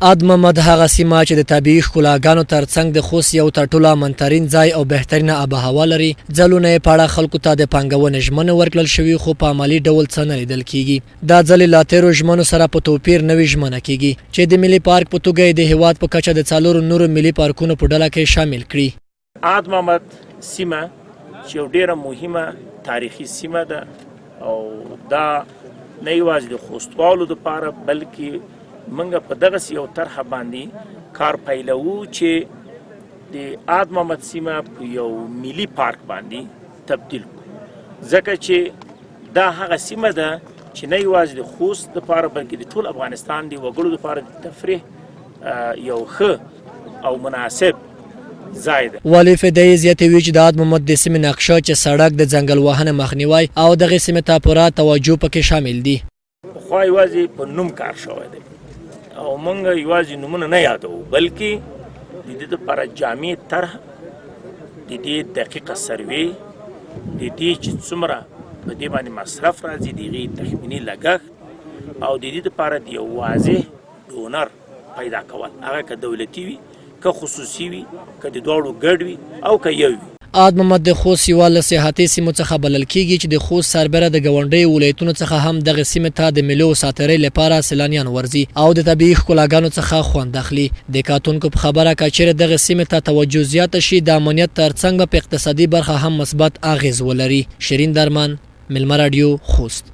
اد ممد هغه سیمه چې د طبیعي ښکلاګانو ترڅنګ د خوست یو تر ټولو امن ترین ځای او بهترینه اب هوا لري، ځلونه یې په اړه خلکو ته د پانګونې ژمنې ورکړل شوي خو په عملي ډول څه نه لیدل کیږي. دا ځلې له تېرو ژمنو سره په توپیر نوې ژمنه کیږي چې د ملي پارک په توګه یې د هېواد په کچه د څلورو نورو ملي پارکونو په ډله کې شامل کړي. اد محمد سیمه چې یو ډیره مهمه تاریخي سیمه ده او دا نه یوازې د خوستوالو لپاره بلکې موږ په دغه یو طرحه باندې کار پیلوو چې د اد محمد سیمه په یو ملي پارک باندې تبدیل کړو، ځکه چې دا هغه سیمه ده چې نه یوازې د خوست لپاره بلکې د ټول افغانستان د وګړو لپاره د تفریح یو ښه او مناسب ځای ده. والي فدايي زیاتوي چې د اد محمد د سیمې نقشه چې سړک، د ځنګل وهنې مخنیوی او دغې سیمې ته پوره توجه پکې شامل دي. پخوا یوازې په نوم کار شوی دی او موږ یوازې نومونه نه یادوو بلکې د دې لپاره جامع طرح، د دې دقیقه سروې، د دې چې څومره په دې باندې مصرف راځي، د هغې تخمیني لګښت او د دې لپاره د یو واضح ډونر پیدا کول، هغه که دولتي وي، که خصوصي وي، که د دواړو ګډ وي او که یو وي. اد محمد د خوست یوه له سیاحتي سیمو څخه بلل کیږي چې د خوست سربېره د ګاونډیو ولایتونو څخه هم دغې سیمې ته د مېلو او ساعتېرۍ لپاره سیلانیان ورځي او د طبیعي ښکلاګانو څخه خوند اخلي. د کتونکو په خبره که چېرې دغې سیمې ته توجه زیاته شي د امنیت ترڅنګ به په اقتصادي برخه هم مثبت اغېز ولري. شیرین درمن، مېلمه راډیو، خوست.